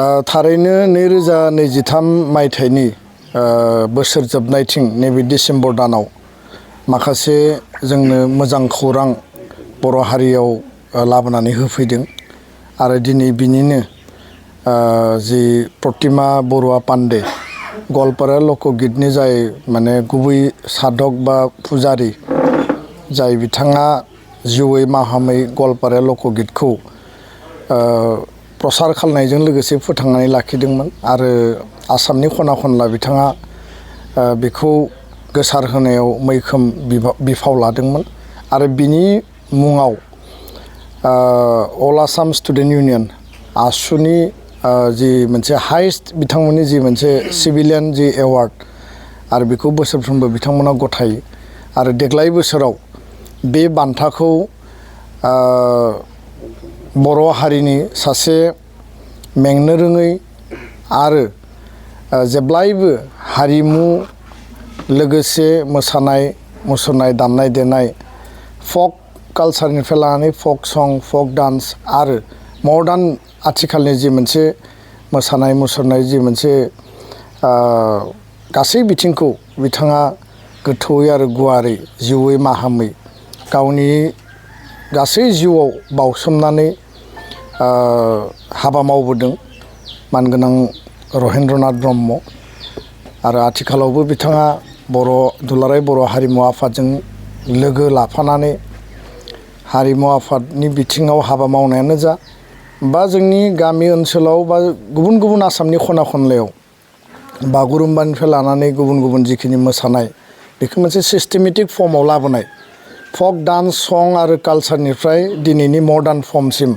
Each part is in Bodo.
थारैनो 2023 मायथाइनि बोसोर जोबनायथिं नैबे डिसेम्बर दानाव माखासे जोंनो मोजां खौरां बर' हारियाव लाबोनानै होफैदों आरो दिनै बिनिनो जि प्रतिमा बरुवा पान्डे गवालपारा लकगितनि जाय माने गुबै साधक बा फुजारि जाय बिथाङा जिउयै माहामै गवालपारा लकगितखौ प्रसार खालामनायजों लोगोसे फोथांनानै लाखिदोंमोन आरो आसामनि खना खनला बिथाङा बेखौ गोसार होनायाव मैखोम बिफाव लादोंमोन आरो बिनि मुङाव अल आसाम स्टुडेन्ट इउनियन आसुनि जि मोनसे हाइस्ट बिथांमोननि जि मोनसे सिभिलियान जि एवार्ड आरो बेखौ बोसोरफ्रोमबो बिथांमोना गथायो आरो देग्लाय बोसोराव बे बान्थाखौ बर' हारिनि सासे मेंनो रोङै आरो जेब्लायबो हारिमु लोगोसे मोसानाय मुसुरनाय दामनाय देनाय फक कालचारनिफ्राय लानानै फक सं फक डान्स आरो मडार्न आथिखालनि जि मोनसे मोसानाय मुसुरनाय जि मोनसे गासै बिथिंखौ बिथाङा गोथौयै आरो गुवारै जिउयै माहामै गावनि गासै जिउआव बावसोमनानै हाबा मावबोदों मानगोनां रहेन्द्रनाथ ब्रह्म आरो आथिखालावबो बिथाङा दुलाराय बर' हारिमु आफादजों लोगो लाफानानै हारिमु आफादनि बिथिङाव हाबा मावनायानो जा बा जोंनि गामि ओनसोलाव बा गुबुन गुबुन आसामनि खना खनलायाव बागुरुम्बानिफ्राय लानानै गुबुन गुबुन जिखिनि मोसानाय बेखौ मोनसे सिस्टेमेटिक फर्माव लाबोनाय फक डान्स सं आरो कालचारनिफ्राय दिनैनि मडार्न फर्मसिम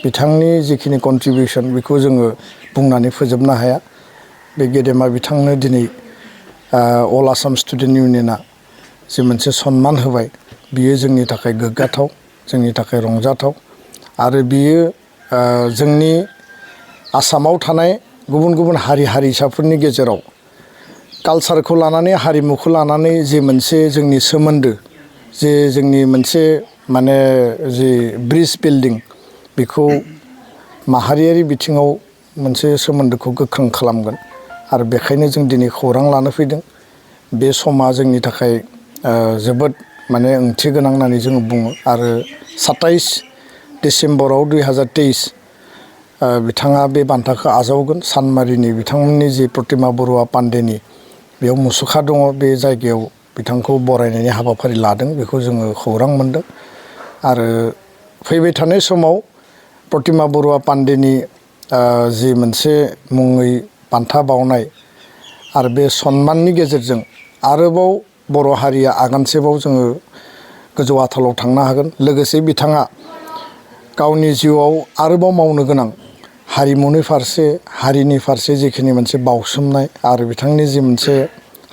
बिथांनि जिखिनि कन्ट्रिबिउसन बेखौ जोङो बुंनानै फोजोबनो हाया बे गेदेमा बिथांनो दिनै अल आसाम स्टुडेन्ट इउनियना जि मोनसे सन्मान होबाय बियो जोंनि थाखाय गोग्गाथाव जोंनि थाखाय रंजाथाव आरो बियो जोंनि आसामाव थानाय गुबुन गुबुन हारि हारिसाफोरनि गेजेराव कालचारखौ लानानै हारिमुखौ लानानै जि मोनसे जोंनि सोमोन्दो जे जोंनि मोनसे माने जि ब्रिज बिल्डिं बेखौ माहारियारि बिथिङाव मोनसे सोमोन्दोखौ गोख्रों खालामगोन आरो बेखायनो जों दिनै खौरां लानो फैदों बे समा जोंनि थाखाय जोबोद माने ओंथि गोनां होननानै जोङो बुङो आरो 27 डिसेम्बराव 2023 बिथाङा बे बान्थाखौ आजावगोन सानमारिनि बिथांमोननि जि प्रतिमा बरुवा पान्डेनि बेयाव मुसुखा दङ बे जायगायाव बिथांखौ बरायनायनि हाबाफारि लादों बेखौ जोङो खौरां मोनदों आरो फैबाय थानाय समाव प्रतिमा बरुवा पान्डेनि जि मोनसे मुङै बान्था बावनाय आरो बे सन्माननि गेजेरजों आरोबाव बर' हारिया आगानसेबाव जोङो गोजौ आथालाव थांनो हागोन लोगोसे बिथाङा गावनि जिउआव आरोबाव मावनो गोनां हारिमुनि फारसे हारिनि फारसे जिखिनि मोनसे बावसोमनाय आरो बिथांनि जि मोनसे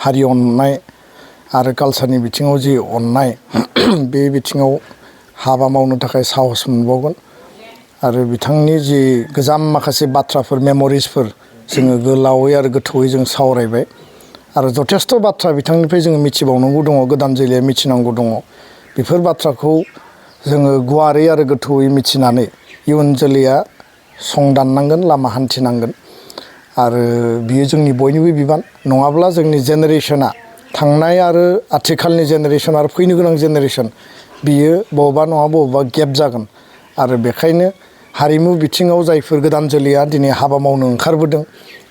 हारि अननाय आरो कालचारनि बिथिङाव जि अननाय बे बिथिङाव हाबा मावनो थाखाय साहस मोनबावगोन आरो बिथांनि जि गोजाम माखासे बाथ्राफोर मेम'रिसफोर जोङो गोलावै आरो गोथौयै जों सावरायबाय आरो जथेस्थ' बाथ्रा बिथांनिफ्राय जोङो मिथिबावनांगौ दङ गोदान जोलैया मिथिनांगौ दङ बेफोर बाथ्राखौ जोङो गुवारै आरो गोथौयै मिथिनानै इयुन जोलैया संदाननांगोन लामा हान्थिनांगोन आरो बियो जोंनि बयनिबो बिबान नङाब्ला जोंनि जेनेरेसना थांनाय आरो आथिखालनि जेनेरेसन आरो फैनो गोनां जेनेरेसन बियो बबेबा नङा बबेबा गेप जागोन आरो बेखायनो हारिमु बिथिङाव जायफोर गोदान जोलैया दिनै हाबा मावनो ओंखारबोदों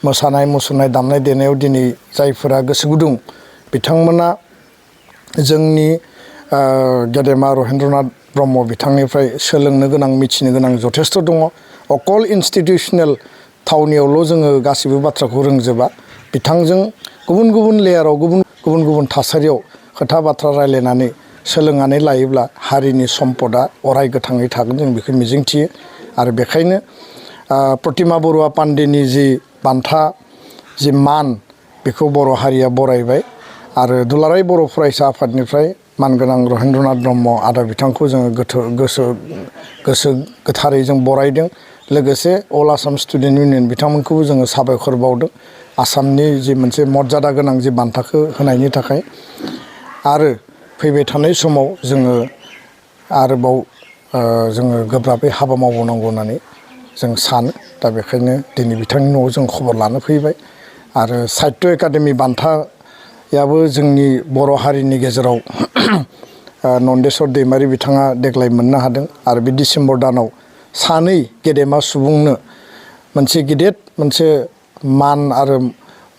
मोसानाय मुसुरनाय दामनाय देनायाव दिनै जायफोरा गोसो गुदुं बिथांमोना जोंनि गेदेमा रहेन्द्रनाथ ब्रह्म बिथांनिफ्राय सोलोंनो गोनां मिथिनो गोनां जथेस्थ' दङ अकल इन्सटिटिउसनेल थावनियावल' जोङो गासिबो बाथ्राखौ रोंजोबा बिथांजों गुबुन गुबुन लेयाराव गुबुन गुबुन थासारियाव खोथा बाथ्रा रायलायनानै सोलोंनानै लायोब्ला हारिनि सम्पदा अराय गोथाङै थागोन जों बेखौ मिजिंथियो आरो बेखायनो प्रतिमा बरुवा पान्डेनि जि बान्था जि मान बेखौ बर' हारिया बरायबाय आरो दुलाराय बर' फरायसा आफादनिफ्राय मानगोनां रहेन्द्रनाथ ब्रह्म आदा बिथांखौ जोङो गोसो गोथारै जों बरायदों लोगोसे अल आसाम स्टुडेन्ट इउनियन बिथांमोनखौबो जोङो साबायखर बावदों आसामनि जि मोनसे मर्यादा गोनां जि बान्थाखौ होनायनि थाखाय आरो फैबाय थानाय समाव जोङो आरोबाव जोङो गोब्राबै हाबा मावबावनांगौ होननानै जों सानो दा बेखायनो दिनै बिथांनि न'आव जों खबर लानो फैबाय आरो साहित्य एकाडेमि बान्थायाबो जोंनि बर' हारिनि गेजेराव नन्देस्वर दैमारि बिथाङा देग्लाय मोननो हादों आरो बे डिसेम्बर दानाव सानै गेदेमा सुबुंनो मोनसे गिदिर मोनसे मान आरो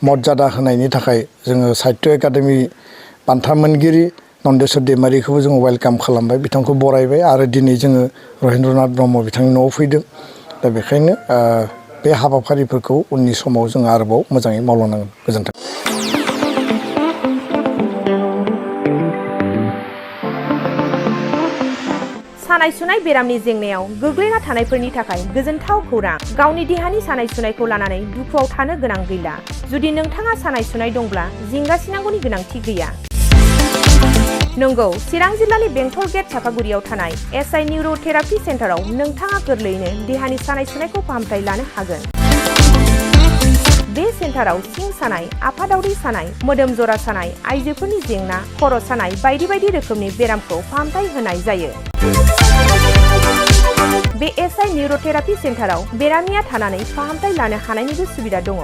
मर्यादा होनायनि थाखाय जोङो साहित्य एकाडेमि बान्था मोनगिरि नन्देस्वर दैमारिखौबो जोङो वेलकाम खालामबाय बिथांखौ बरायबाय आरो दिनै जोङो रहेन्द्रनाथ ब्रह्म बिथांनि न'आव फैदों दा बेखायनो बे हाबाफारिफोरखौ उननि समाव जोङो आरोबाव मोजाङै मावलांनांगोन गोजोन्थों। सानाय सुनाय बेरामनि जेंनायाव गोग्लैना थानायफोरनि थाखाय गोजोनथाव खौरां गावनि देहानि सानाय सुनायखौ लानानै दुखुआव थानो गोनां गैला जुदि नोंथाङा सानाय सुनाय दंब्ला जिंगासिनांगौनि गोनांथि गैया। नंगौ चिरां जिल्लानि बेंटल गेट चापागुरियाव थानाय एसआइ निउर'थेरापि सेन्टाराव नोंथाङा गोरलैयैनो देहानि सानाय सुनायखौ फाहामथाय लानो हागोन। बे सेन्टाराव सिं सानाय, आफादावरि सानाय, मोदोम जरा सानाय, आइजोफोरनि जेंना, खर' सानाय बायदि बायदि रोखोमनि बेरामखौ फाहामथाय होनाय जायो। बे एसआइ निउर'थेरापि सेन्टाराव बेरामिया थानानै फाहामथाय लानो हानायनिबो सुबिदा दङ।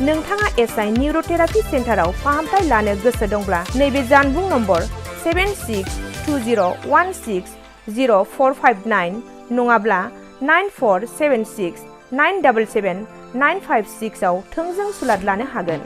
नोंथाङा एसआइ निउर'थेरापि सेन्टाराव फाहामथाय लानो गोसो दंब्ला नैबे जानबुं नम्बर 7620160459 नङाब्ला 9476977956 आव थोंजों सुलाद लानो हागोन।